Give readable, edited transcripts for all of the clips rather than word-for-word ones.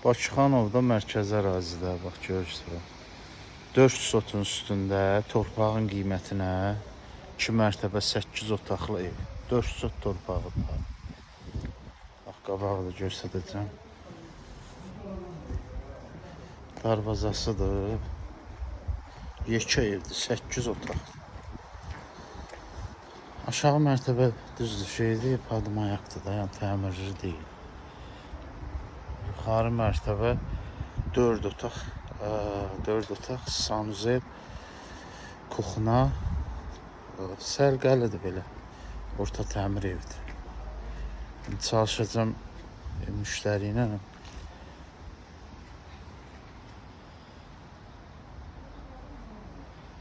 Bakıxanovda mərkəzi ərazidə, bax görürsünüz. 4 sotun üstündə torpağın qiymətinə 2 mərtəbə 8 otaqlı ev. 4 sot torpağı da. Bax qabağı da göstərəcəm. Darvazasıdır. Yekə evdir, 8 otaq. Aşağı mərtəbə düzdür şeydir, padmayaqdır da, yəni təmirli deyil. Yuxarı mərtəbə 4 otaq, 4 otaq, sanuzel, kuxna, səliqəlidir belə. Orta təmir evdir. İndi çalışacağam müştəri ilə.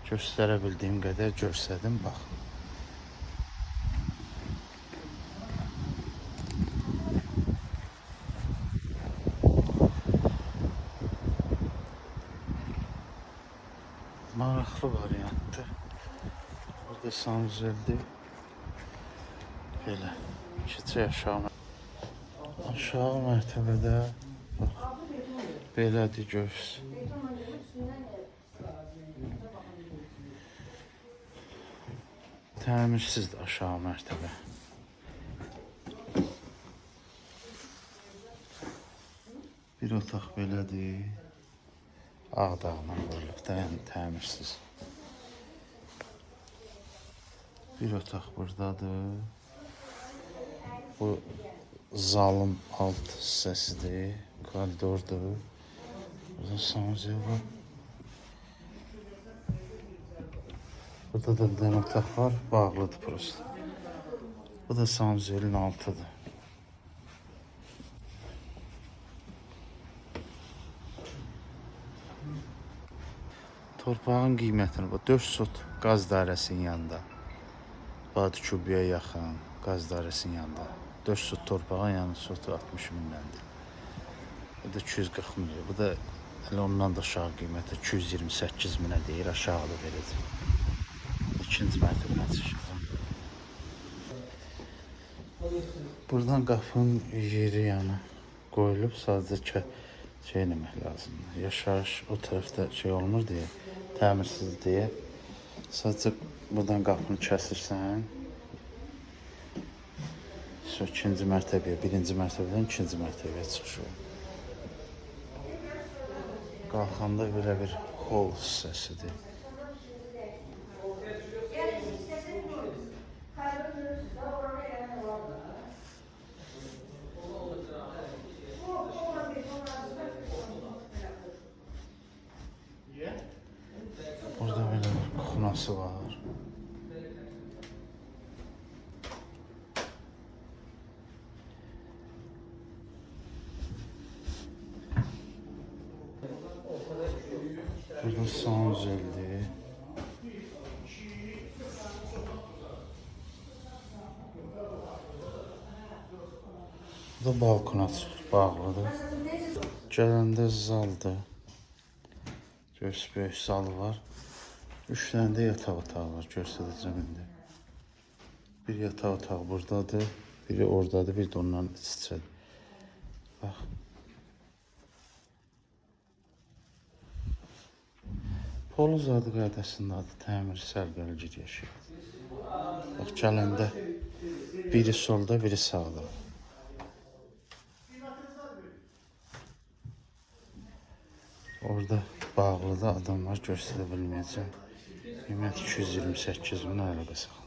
Göstərə bildiyim qədər göstərdim, bax. Maraqlı variantdır. Burada sanuzeldir. Belə. Keçək aşağı. Aşağı mərtəbədə bax belədir görürsünüz. Təmirsizdir aşağı mərtəbə. Bir otaq belədir. Ağ dağla vurulub da, yəni təmirsiz. Bir otaq buradadır. Bu zalın alt hissəsidir, koridordur. Burada sanuzel var. Burada da bir dənə otaq var, bağlıdır prosto. Bu da sanuzelin altıdır. Torpağın qiymətini bu 4 sot qaz dairəsinin yanında. Badikübüyə yaxın qaz dairəsinin yanında. 4 sot torpağın yəni sotu 60 mindəndir. Bu da 240 min. Bu da elə ondan da aşağı qiyməti 228 minə deyir, aşağıda verəcək. İkinci mərtəbəyə çıxacağam. Buradan qapının yeri yəni qoyulub, sadəcə şey eləmək lazımdır. Yaşayış o tərəfdə şey olmur deyə, təmirsiz deyə. Sadəcə buradan qapını kəsirsən. Sonra ikinci mərtəbəyə, birinci mərtəbədən ikinci mərtəbəyə çıxış olur. Qalxanda belə bir hol hissəsidir. Burada belə bir kuxnası var. Burada sanuzeldir. Bu da balkona çıxır, bağlıdır. Gələndə zaldır. Görürsünüz, böyük zalı var. 3 dənə də yataq otağı var, göstərəcəm indi. Bir yataq otağı buradadır, biri oradadır, bir də ondan iç-içədir. Bax. Polu zadı qaydasındadır, təmir səliqəli gir yaşayır. Bax, gələndə biri solda, biri sağda. Orada bağlıda adamlar göstərə bilməyəcəm. Qiymət 228 min əlaqə saxla.